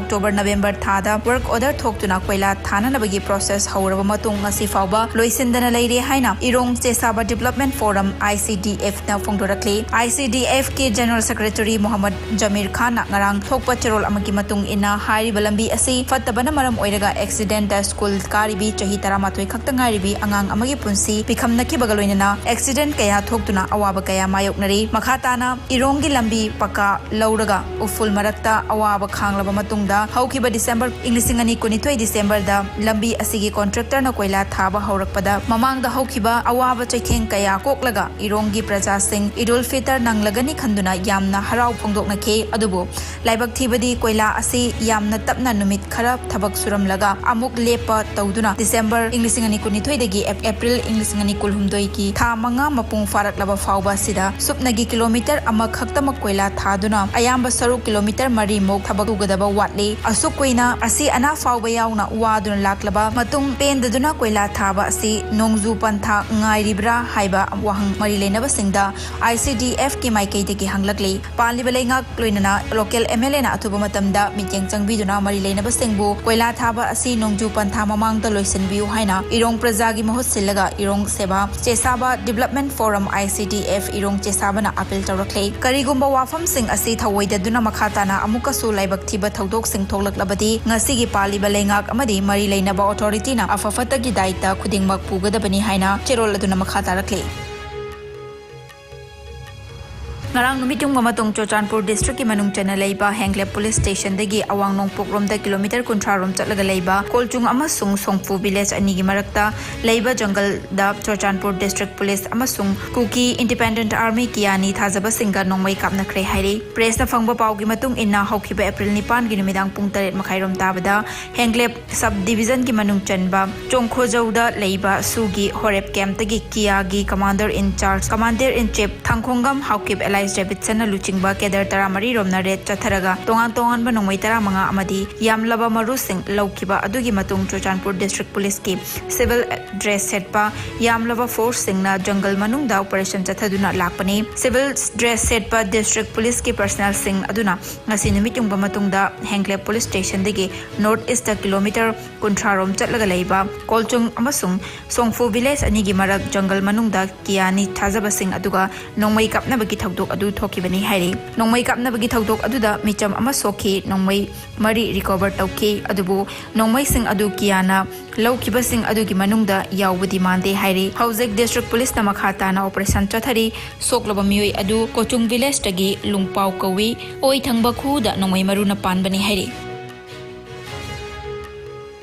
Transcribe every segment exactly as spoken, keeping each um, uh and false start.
October November ꯊꯥꯗ work order ꯊꯣꯛꯇꯨꯅ ꯀꯣꯏꯂꯥ ꯊꯥꯅꯅꯕꯒꯤ process ꯍꯧꯔꯕ ꯃꯇꯨꯡ ꯉꯁꯤ ꯐꯥꯎꯕ ꯂꯣꯏꯁꯤꯟꯗꯅ ꯂꯩꯔꯦ ꯍꯥꯏꯅ ꯏꯔꯣꯡ ꯆꯦꯁꯥꯕ Development Forum, I C D F ꯅ ꯐꯣꯡꯗꯣꯔꯛꯂꯤ꯫ I C D F ꯀꯤ General Secretary ꯃꯣꯍꯝꯃꯗ ꯖꯃꯤꯔ ꯈꯥꯟꯅ ꯉꯔꯥꯡ ꯊꯣꯛꯄ ꯆꯦꯔꯣꯜ ꯑꯃꯒꯤ ꯃꯇꯨꯡ ꯏꯟꯅ ꯍꯥꯏꯔꯤꯕ ꯂꯝꯕꯤ ꯑꯁꯤ ꯐꯠꯇꯕꯅ ꯃꯔꯝ ꯑꯣꯏꯔꯒ accident ꯗ ꯁ꯭ꯀꯨꯜ ꯀꯥꯔꯤꯕꯤ ꯆꯍꯤ ꯇꯔꯥꯃꯥꯊꯣꯏ ꯈꯛꯇ ꯉꯥꯏꯔꯤꯕꯤ ꯑꯉꯥꯡ ꯑꯃꯒꯤ ꯄꯨꯟꯁꯤ ꯄꯤꯈꯝꯅꯈꯤꯕꯒ ꯂꯣꯏꯅꯅ accident ꯀꯌꯥ ꯊꯣꯛꯇꯨꯅ ꯑꯋꯥꯕ ꯀꯌꯥ ꯃꯥꯌꯣꯛꯅꯔꯤ꯫ ꯃꯈꯥ ꯇꯥꯅ ꯏꯔꯣꯡꯒꯤ ꯂꯝꯕꯤ ꯄꯀꯥ ꯂꯧꯔꯒ ꯎꯐꯨꯜ ꯃꯔꯛꯇ ꯑꯋꯥꯕ ꯈꯥꯡꯂꯕ ꯃꯇꯨꯡꯗ ꯍꯧꯈꯤꯕ ꯗꯤꯁꯦꯝꯕꯔ, ꯏꯪ ꯂꯤꯁꯤꯡ ꯑꯅꯤ ꯀꯨꯟꯅꯤꯊꯣꯏ ꯗꯤꯁꯦꯝꯕꯔꯗ ꯂꯝꯕꯤ ꯑꯁꯤꯒꯤ contractor ꯅ ꯀꯣꯏꯂꯥ ꯊꯥꯕ ꯍꯧꯔꯛꯄꯗ ꯃꯃꯥꯡꯗ ꯍꯧꯈꯤꯕ ꯑꯋꯥꯕ ꯆꯩꯊꯦꯡ ꯀꯌꯥ ꯀꯣꯛꯂꯒ ꯏꯔꯣꯡꯒꯤ ꯄ꯭ꯔꯖꯥꯁꯤꯡ ꯏꯗꯨꯜ ꯐꯤꯇꯔ ꯅꯪꯂꯒꯅꯤ ꯈꯟꯗꯨꯅ ꯌꯥꯝꯅ ꯍꯔꯥꯎ ꯐꯣꯡꯗꯣꯛꯅꯈꯤ꯫ ꯑꯗꯨꯕꯨ ꯂꯥꯏꯕꯛ ꯊꯤꯕꯗꯤ ꯀꯣꯏꯂꯥ ꯑꯁꯤ ꯌꯥꯝꯅ ꯇꯞꯅ ꯅꯨꯃꯤꯠ ꯈꯔ ꯊꯕꯛ ꯁꯨꯔꯝꯂꯒ ꯑꯃꯨꯛ ꯂꯦꯞꯄ ꯇꯧꯗꯨꯅ ꯗꯤꯁꯦꯝꯕꯔ, ꯏꯪ ꯂꯤꯁꯤꯡ ꯑꯅꯤ ꯀꯨꯟꯅꯤꯊꯣꯏꯗꯒꯤ ꯑꯦꯞ-, ꯑꯦꯄ꯭ꯔꯤꯜ, ꯏꯪ ꯂꯤꯁꯤꯡ ꯑꯅꯤ ꯀꯨꯟꯍꯨꯝꯗꯣꯏꯒꯤ ꯊꯥ ꯃꯉꯥ ꯃꯄꯨꯡ ꯐꯥꯔꯛꯂꯕ ꯐꯥꯎꯕ ꯑꯁꯤꯗ ꯁꯨꯞꯅꯒꯤ ꯀꯤꯂꯣꯃꯤꯇꯔ ꯑꯃꯈꯛꯇꯃꯛ ꯀꯣꯏꯂꯥ ꯊꯥꯗꯨꯅ ꯑꯌꯥꯝꯕ ꯁꯔꯨꯛ ꯀꯤꯂꯣꯃꯤꯇꯔ ꯃꯔꯤꯃꯨꯛ ꯊꯕꯛ ꯁꯨꯒꯗꯕ ꯋꯥꯠꯂꯤ꯫ ꯑꯁꯨꯛ ꯀꯨꯏꯅ ꯑꯁꯤ ꯑꯅꯥ ꯐꯥꯎꯕ ꯌꯥꯎꯅ ꯋꯥꯗꯨꯅ ꯂꯥꯛꯂꯕ ꯃꯇꯨꯡ ꯄꯦꯟꯗꯗꯨꯅ ꯀꯣꯏꯂꯥ ꯊꯥꯕ ꯑꯁꯤ ꯅꯣꯡꯖꯨ ꯄꯟꯊꯥ ꯉꯥꯏꯔꯤꯕ꯭ꯔꯥ ꯍꯥꯏꯕ ꯋꯥꯍꯪ ꯃꯔꯤ ꯂꯩꯅꯕꯁꯤꯡꯗ I C D F ꯀꯤ ꯃꯥꯏꯀꯩꯗꯒꯤ ꯍꯪꯂꯛꯂꯤ꯫ ꯄꯥꯜꯂꯤꯕ ꯂꯩꯉꯥꯛ ꯂꯣꯏꯅꯅ local M L A ꯅ ꯑꯊꯨꯕ ꯃꯇꯝꯗ ꯃꯤꯠꯌꯦꯡ ꯆꯪꯕꯤꯗꯨꯅ ꯃꯔꯤ ꯂꯩꯅꯕꯁꯤꯡꯕꯨ ꯀꯣꯏꯂꯥ ꯊꯥꯕ ꯑꯁꯤ ꯅꯣꯡꯖꯨ ꯄꯟꯊꯥ ꯃꯃꯥꯡꯗ ꯂꯣꯏꯁꯤꯟꯕꯤꯌꯨ ꯍꯥꯏꯅ ꯏꯔꯣꯡ ꯄ꯭ꯔꯖꯥꯒꯤ ꯃꯍꯨꯠ ꯁꯤꯜꯂꯒ ꯏꯔꯣꯡ ꯁꯦꯕꯥ ꯆꯦꯁꯥꯕ Development Forum, I C D F ꯏꯔꯣꯡ ꯆꯦꯁꯥꯕꯅ appeal ꯇꯧꯔꯛꯂꯤ꯫ ꯀꯔꯤꯒꯨꯝꯕ ꯋꯥꯐꯝꯁꯤꯡ ꯑꯁꯤ ꯊꯧꯑꯣꯏꯗꯗꯨꯅ ꯃꯈꯥ ꯇꯥꯅ ꯑꯃꯨꯛꯀꯁꯨ ꯂꯥꯏꯕꯛ ꯊꯤꯕ ꯊꯧꯗꯣꯛꯁꯤꯡ ꯊꯣꯛꯂꯛꯂꯕꯗꯤ ꯉꯁꯤꯒꯤ ꯄꯥꯜꯂꯤꯕ ꯂꯩꯉꯥꯛ ꯑꯃꯗꯤ ꯃꯔꯤ ꯂꯩꯅꯕ authority ꯅ ꯑꯐ ꯐꯠꯇꯒꯤ ꯗꯥꯏꯇ ꯈꯨꯗꯤꯡꯃꯛ ꯄꯨꯒꯗꯕꯅꯤ ꯍꯥꯏꯅ ꯆꯦꯔꯣꯜ ꯑꯗꯨꯅ ꯃꯈꯥ ꯇꯥꯔꯛꯂꯤ꯫ ꯉꯔꯥꯡ ꯅꯨꯃꯤꯠ ꯌꯨꯡꯕ ꯃꯇꯨꯡ ꯆꯨꯔꯆꯥꯟꯄꯨꯔ district ꯀꯤ ꯃꯅꯨꯡ ꯆꯟꯅ ꯂꯩꯕ ꯍꯦꯡꯂꯦꯞ police station ꯗꯒꯤ ꯑꯋꯥꯡ ꯅꯣꯡꯄꯣꯛꯂꯣꯝꯗ kilometre ꯀꯨꯟꯊ꯭ꯔꯥ ꯔꯣꯝ ꯆꯠꯂꯒ ꯂꯩꯕ ꯀꯣꯜꯆꯨꯡ ꯑꯃꯁꯨꯡ ꯁꯣꯡꯐꯨ village ꯑꯅꯤꯒꯤ ꯃꯔꯛꯇ ꯂꯩꯕ ꯖꯪꯒꯜꯗ ꯆꯨꯔꯆꯥꯟꯄꯨꯔ district police ꯑꯃꯁꯨꯡ ꯀꯨꯀꯤ Independent Army ꯀꯤꯌꯥꯅꯤ ꯊꯥꯖꯕꯁꯤꯡꯒ ꯅꯣꯡꯃꯩ ꯀꯥꯞꯅꯈ꯭ꯔꯦ ꯍꯥꯏꯔꯤ꯫ Press ꯅ ꯐꯪꯕ ꯄꯥꯎꯒꯤ ꯃꯇꯨꯡ ꯏꯟꯅ ꯍꯧꯈꯤꯕ ꯑꯦꯄ꯭ꯔꯤꯜ ꯅꯤꯄꯥꯟꯒꯤ ꯅꯨꯃꯤꯗꯥꯡ ꯄꯨꯡ ꯇꯔꯦꯠ ꯃꯈꯥꯏ ꯔꯣꯝ ꯇꯥꯕꯗ ꯍꯦꯡꯂꯦꯞ sub division ꯒꯤ ꯃꯅꯨꯡ ꯆꯟꯕ ꯆꯣꯡꯈꯣꯖꯧꯗ ꯂꯩꯕ ꯁꯨꯒꯤ ꯍꯣꯔꯦꯞ camp ꯇꯒꯤ ꯀꯤꯌꯥꯒꯤ Commander in Charge, Commander in Chief ꯊꯥꯡꯈꯣꯡꯒꯝ Haokip alias ꯗꯦꯕꯤꯠꯁꯟꯅ ꯂꯨꯆꯤꯡꯕ ꯀꯦꯗꯔ ꯇꯔꯥꯃꯔꯤ ꯔꯣꯝꯅ ꯔꯦꯗ ꯆꯠꯊꯔꯒ ꯇꯣꯉꯥꯟ ꯇꯣꯉꯥꯟꯕ ꯅꯣꯡꯃꯩ ꯇꯔꯥꯃꯉꯥ ꯑꯃꯗꯤ ꯌꯥꯝꯂꯕ ꯃꯔꯨꯁꯤꯡ ꯂꯧꯈꯤꯕ ꯑꯗꯨꯒꯤ ꯃꯇꯨꯡ ꯆꯨꯔꯆꯥꯟꯄꯨꯔ ꯗꯤꯁꯇ꯭ꯔꯤꯛ ꯄꯨꯂꯤꯁꯀꯤ ꯁꯤꯚꯤꯜ ꯗ꯭ꯔꯦꯁ ꯁꯦꯠꯄ ꯌꯥꯝꯂꯕ ꯐꯣꯔꯁꯁꯤꯡꯅ ꯖꯪꯒꯜ ꯃꯅꯨꯡꯗ ꯑꯣꯄꯔꯦꯁꯟ ꯆꯠꯊꯗꯨꯅ ꯂꯥꯛꯄꯅꯤ꯫ ꯁꯤꯚꯤꯜ ꯗ꯭ꯔꯦꯁ ꯁꯦꯠꯄ ꯗꯤꯁꯇ꯭ꯔꯤꯛ ꯄꯨꯂꯤꯁꯀꯤ ꯄꯔꯁꯅꯦꯜꯁꯤꯡ ꯑꯗꯨꯅ ꯉꯁꯤ ꯅꯨꯃꯤꯠ ꯌꯨꯡꯕ ꯃꯇꯨꯡꯗ ꯍꯦꯡꯀ꯭ꯂꯦꯞ ꯄꯨꯂꯤꯁ ꯁ꯭ꯇꯦꯁꯟꯗꯒꯤ ꯅꯣꯔꯠ ꯏꯁꯇ ꯀꯤꯂꯣꯃꯤꯇꯔ ꯀꯨꯟꯊ꯭ꯔꯥ ꯔꯣꯝ ꯆꯠꯂꯒ ꯂꯩꯕ ꯀꯣꯜꯆꯨꯡ ꯑꯃꯁꯨꯡ ꯁꯣꯡꯐꯨ ꯚꯤꯂꯦꯖ ꯑꯅꯤꯒꯤ ꯃꯔꯛ ꯖꯪꯒꯜ ꯃꯅꯨꯡꯗ ꯀꯤꯌꯥꯅꯤ ꯊꯥꯖꯕꯁꯤꯡ ꯑꯗꯨꯒ ꯅꯣꯡꯃꯩ ꯀꯥꯞꯅꯕꯒꯤ ꯊꯧꯗꯣꯛ ꯑꯗꯨ ꯊꯣꯛꯈꯤꯕꯅꯤ ꯍꯥꯏꯔꯤ꯫ ꯅꯣꯡꯃꯩ ꯀꯥꯞꯅꯕꯒꯤ ꯊꯧꯗꯣꯛ ꯑꯗꯨꯗ ꯃꯤꯆꯝ ꯑꯃ ꯁꯣꯛꯈꯤ, ꯅꯣꯡꯃꯩ ꯃꯔꯤ ꯔꯤꯀꯣꯚꯔ ꯇꯧꯈꯤ, ꯑꯗꯨꯕꯨ ꯅꯣꯡꯃꯩꯁꯤꯡ ꯑꯗꯨ ꯀꯤꯌꯥꯅ ꯂꯧꯈꯤꯕꯁꯤꯡ ꯑꯗꯨꯒꯤ ꯃꯅꯨꯡꯗ ꯌꯥꯎꯕꯗꯤ ꯃꯥꯟꯗꯦ ꯍꯥꯏꯔꯤ꯫ ꯍꯧꯖꯤꯛ ꯗꯤꯁꯇ꯭ꯔꯤꯛ ꯄꯨꯂꯤꯁꯅ ꯃꯈꯥ ꯇꯥꯅ ꯑꯣꯄꯔꯦꯁꯟ ꯆꯠꯊꯔꯤ꯫ ꯁꯣꯛꯂꯕ ꯃꯤꯑꯣꯏ ꯑꯗꯨ ꯀꯣꯆꯨꯡ ꯚꯤꯂꯦꯖꯇꯒꯤ ꯂꯨꯡꯄꯥꯎ ꯀꯧꯏ꯫ ꯑꯣꯏ ꯊꯪꯕ ꯈꯨꯗ ꯅꯣꯡꯃꯩ ꯃꯔꯨꯅ ꯄꯥꯟꯕꯅꯤ ꯍꯥꯏꯔꯤ꯫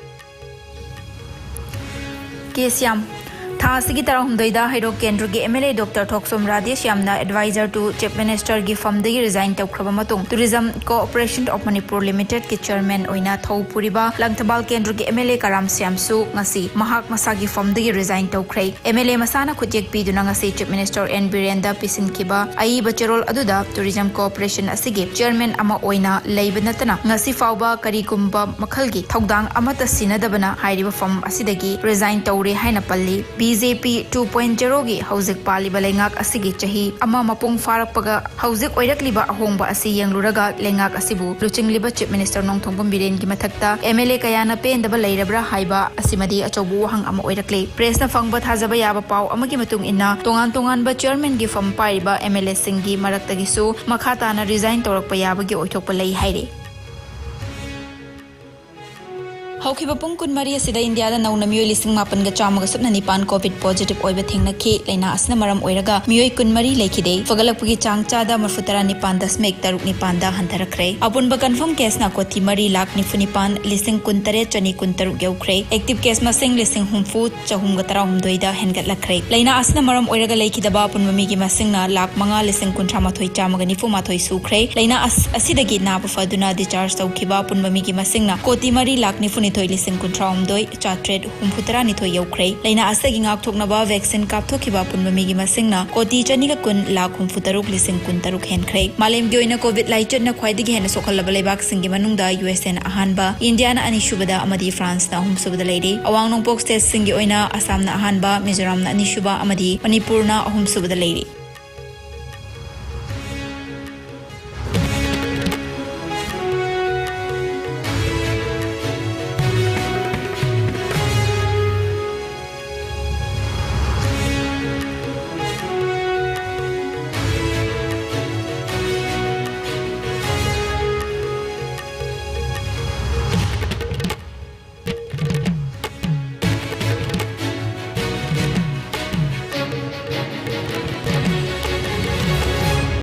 ꯀꯦ ꯁ꯭ꯌꯥꯝ꯫ ꯊꯥ ꯑꯁꯤꯒꯤ ꯇꯔꯥꯍꯨꯝꯗꯣꯏꯗ ꯍꯩꯔꯣꯛ ꯀꯦꯟꯗ꯭ꯔꯒꯤ M L A doctor Thokchom ꯔꯥꯙꯦꯁ꯭ꯌꯥꯝꯅ advisor to Chief Ministerꯒꯤ ꯐꯝꯗꯒꯤ ꯔꯤꯖꯥꯏꯟ ꯇꯧꯈ꯭ꯔꯕ ꯃꯇꯨꯡ Tourism Corporation of Manipur Limitedꯀꯤ ꯆꯤꯌꯔꯃꯦꯟ ꯑꯣꯏꯅ ꯊꯧ ꯄꯨꯔꯤꯕ ꯂꯪꯊꯕꯥꯜ ꯀꯦꯟꯗ꯭ꯔꯒꯤ ꯑꯦꯝ ꯑꯦꯜ ꯑꯦ ꯀꯔꯥꯝ ꯁ꯭ꯌꯥꯝꯁꯨ ꯉꯁꯤ ꯃꯍꯥꯛ ꯃꯁꯥꯒꯤ ꯐꯝꯗꯒꯤ ꯔꯤꯖꯥꯏꯟ ꯇꯧꯈ꯭ꯔꯦ꯫ ꯑꯦꯝ ꯑꯦꯜ ꯑꯦ ꯃꯁꯥꯅ ꯈꯨꯠꯌꯦꯛ ꯄꯤꯗꯨꯅ ꯉꯁꯤ ꯆꯤꯐ ꯃꯤꯅꯤꯁꯇꯔ ꯑꯦꯟ ꯕꯤꯔꯦꯟꯗ ꯄꯤꯁꯤꯟꯈꯤꯕ ꯑꯏꯕ ꯆꯦꯔꯣꯜ ꯑꯗꯨꯗ ꯇꯨꯔꯤꯖꯝ ꯀꯣꯔꯄꯣꯔꯦꯁꯟ ꯑꯁꯤꯒꯤ ꯆꯤꯌꯔꯃꯦꯟ ꯑꯃ ꯑꯣꯏꯅ ꯂꯩꯕ ꯅꯠꯇꯅ ꯉꯁꯤ ꯐꯥꯎꯕ ꯀꯔꯤꯒꯨꯝꯕ ꯃꯈꯜꯒꯤ ꯊꯧꯗꯥꯡ ꯑꯃꯠꯇ ꯁꯤꯟꯅꯗꯕꯅ ꯍꯥꯏꯔꯤꯕ ꯐꯝ ꯑꯁꯤꯗꯒꯤ ꯔꯤꯖꯥꯏꯟ ꯇꯧꯔꯦ ꯍꯥꯏꯅ ꯄꯜꯂꯤ꯫ ꯕꯤ ꯖꯦ ꯄꯤ two point zeroꯒꯤ ꯍꯧꯖꯤꯛ ꯄꯥꯜꯂꯤꯕ ꯂꯩꯉꯥꯛ ꯑꯁꯤꯒꯤ ꯆꯍꯤ ꯑꯃ ꯃꯄꯨꯡ ꯐꯥꯔꯛꯄꯒ ꯍꯧꯖꯤꯛ ꯑꯣꯏꯔꯛꯂꯤꯕ ꯑꯍꯣꯡꯕ ꯑꯁꯤ ꯌꯦꯡꯂꯨꯔꯒ ꯂꯩꯉꯥꯛ ꯑꯁꯤꯕꯨ ꯂꯨꯆꯤꯡꯂꯤꯕ ꯆꯤꯐ ꯃꯤꯅꯤꯁꯇꯔ ꯅꯣꯡꯊꯣꯝꯕꯝ ꯕꯤꯔꯦꯟꯒꯤ ꯃꯊꯛꯇ ꯑꯦꯝ ꯑꯦꯜ ꯑꯦ ꯀꯌꯥꯅ ꯄꯦꯟꯗꯕ ꯂꯩꯔꯕ꯭ꯔꯥ ꯍꯥꯏꯕ ꯑꯁꯤꯃꯗꯤ ꯑꯆꯧꯕ ꯋꯥꯍꯪ ꯑꯃ ꯑꯣꯏꯔꯛꯂꯦ꯫ ꯄ꯭ꯔꯦꯁꯅ ꯐꯪꯕ ꯊꯥꯖꯕ ꯌꯥꯕ ꯄꯥꯎ ꯑꯃꯒꯤ ꯃꯇꯨꯡ ꯏꯟꯅ ꯇꯣꯉꯥꯟ ꯇꯣꯉꯥꯟꯕ ꯆꯤꯌꯔꯃꯦꯟꯒꯤ ꯐꯝ ꯄꯥꯏꯔꯤꯕ ꯑꯦꯝ ꯑꯦꯜ ꯑꯦꯁꯤꯡꯒꯤ ꯃꯔꯛꯇꯒꯤꯁꯨ ꯃꯈꯥ ꯇꯥꯅ ꯔꯤꯖꯥꯏꯟ ꯇꯧꯔꯛꯄ ꯌꯥꯕꯒꯤ ꯑꯣꯏꯊꯣꯛꯄ ꯂꯩ ꯍꯥꯏꯔꯤ꯫ ꯍꯧꯈꯤꯕ ꯄꯨꯡ ꯀꯨꯟꯃꯔꯤ ꯑꯁꯤꯗ ꯏꯟꯗꯤꯌꯥꯗ ꯅꯧꯅ ꯃꯤꯑꯣꯏ ꯂꯤꯁꯤꯡ ꯃꯥꯄꯟꯒ ꯆꯥꯝꯃꯒ ꯁꯨꯞꯅ ꯅꯤꯄꯥꯟ ꯀꯣꯚꯤꯗ ꯄꯣꯖꯤꯇꯤꯚ ꯑꯣꯏꯕ ꯊꯦꯡꯅꯈꯤ꯫ ꯂꯥꯏꯅꯥ ꯑꯁꯤꯅ ꯃꯔꯝ ꯑꯣꯏꯔꯒ ꯃꯤꯑꯣꯏ ꯀꯨꯟꯃꯔꯤ ꯂꯩꯈꯤꯗꯦ꯫ ꯐꯒꯠꯂꯛꯄꯒꯤ ꯆꯥꯡ ꯆꯥꯗ ꯃꯔꯐꯨ ꯇꯔꯥ ꯅꯤꯄꯥꯟ ꯗꯁꯃꯤꯛ ꯇꯔꯨꯛ ꯅꯤꯄꯥꯟꯗ ꯍꯟꯊꯔꯛꯈ꯭ꯔꯦ꯫ ꯑꯄꯨꯟꯕ ꯀꯟꯐꯔꯝ ꯀꯦꯁꯅ ꯀꯣꯇꯤ ꯃꯔꯤ ꯂꯥꯈ ꯅꯤꯐꯨ ꯅꯤꯄꯥꯟ ꯂꯤꯁꯤꯡ ꯀꯨꯟ ꯇꯔꯦꯠ ꯆꯅꯤ ꯀꯨꯟ ꯇꯔꯨꯛ ꯌꯧꯈ꯭ꯔꯦ꯫ ꯑꯦꯛꯇꯤꯚ ꯀꯦꯁ ꯃꯁꯤꯡ ꯂꯤꯁꯤꯡ ꯍꯨꯝꯐꯨ ꯆꯍꯨꯝꯒ ꯇꯔꯥꯍꯨꯝꯗꯣꯏꯗ ꯍꯦꯟꯒꯠꯂꯛꯈ꯭ꯔꯦ꯫ ꯂꯥꯏꯅꯥ ꯑꯁꯤꯅ ꯃꯔꯝ ꯑꯣꯏꯔꯒ ꯂꯩꯈꯤꯗꯕ ꯑꯄꯨꯟꯕ ꯃꯤꯒꯤ ꯃꯁꯤꯡꯅ ꯂꯥꯈ ꯃꯉꯥ ꯂꯤꯁꯤꯡ ꯀꯨꯟꯊ꯭ꯔꯥ ꯃꯥꯊꯣꯏ ꯆꯥꯝꯃꯒ ꯅꯤꯐꯨ ꯃꯥꯊꯣꯏ ꯁꯨꯈ꯭ꯔꯦ꯫ ꯂꯥꯏꯅꯥ ꯑꯁ-, ꯑꯁꯤꯗꯒꯤ ꯅꯥꯕ ꯐꯗꯨꯅ ꯗꯤꯁꯆꯥꯔꯖ ꯇꯧꯈꯤꯕ ꯑꯄꯨꯟꯕ ꯃꯤꯒꯤ ꯃꯁꯤꯡꯅ ꯀꯣꯇꯤ ꯃꯔꯤ ꯂꯥꯈ ꯅꯤꯐꯨ ꯅꯤꯊꯣꯏ ꯂꯤꯁꯤꯡ ꯀꯨꯟꯊ꯭ꯔꯥ ꯍꯨꯝꯗꯣꯏ ꯆꯥꯇ꯭ꯔꯦꯠ ꯍꯨꯝꯐꯨ ꯇꯔꯥ ꯅꯤꯊꯣꯏ ꯌꯧꯈ꯭ꯔꯦ꯫ ꯂꯥꯏꯅꯥ ꯑꯁꯤꯒꯤ ꯉꯥꯛꯊꯣꯛꯅꯕ vaccine ꯀꯥꯞꯊꯣꯛꯈꯤꯕ ꯑꯄꯨꯟꯕ ꯃꯤꯒꯤ ꯃꯁꯤꯡꯅ ꯀꯣꯇꯤ ꯆꯅꯤꯒ ꯀꯨꯟ ꯂꯥꯈ ꯍꯨꯝꯐꯨ ꯇꯔꯨꯛ ꯂꯤꯁꯤꯡ ꯀꯨꯟ ꯇꯔꯨꯛ ꯍꯦꯟꯈ꯭ꯔꯦ꯫ ꯃꯥꯂꯦꯝꯒꯤ ꯑꯣꯏꯅ COVID ꯂꯥꯏꯆꯠꯅ ꯈ꯭ꯋꯥꯏꯗꯒꯤ ꯍꯦꯟꯅ ꯁꯣꯛꯍꯜꯂꯕ ꯂꯩꯕꯥꯛꯁꯤꯡꯒꯤ ꯃꯅꯨꯡꯗ USAꯅ ꯑꯍꯥꯟꯕ, ꯏꯟꯗꯤꯌꯥꯅ ꯑꯅꯤꯁꯨꯕꯗ ꯑꯃꯗꯤ ꯐ꯭ꯔꯥꯟꯁꯅ ꯑꯍꯨꯝꯁꯨꯕꯗ ꯂꯩꯔꯤ꯫ ꯑꯋꯥꯡ ꯅꯣꯡꯄꯣꯛ stateꯁꯤꯡꯒꯤ ꯑꯣꯏꯅ ꯑꯁꯥꯝꯅ ꯑꯍꯥꯟꯕ, ꯃꯤꯖꯣꯔꯥꯝꯅ ꯑꯅꯤꯁꯨꯕ ꯑꯃꯗꯤ ꯃꯅꯤꯄꯨꯔꯅ ꯑꯍꯨꯝꯁꯨꯕꯗ ꯂꯩꯔꯤ꯫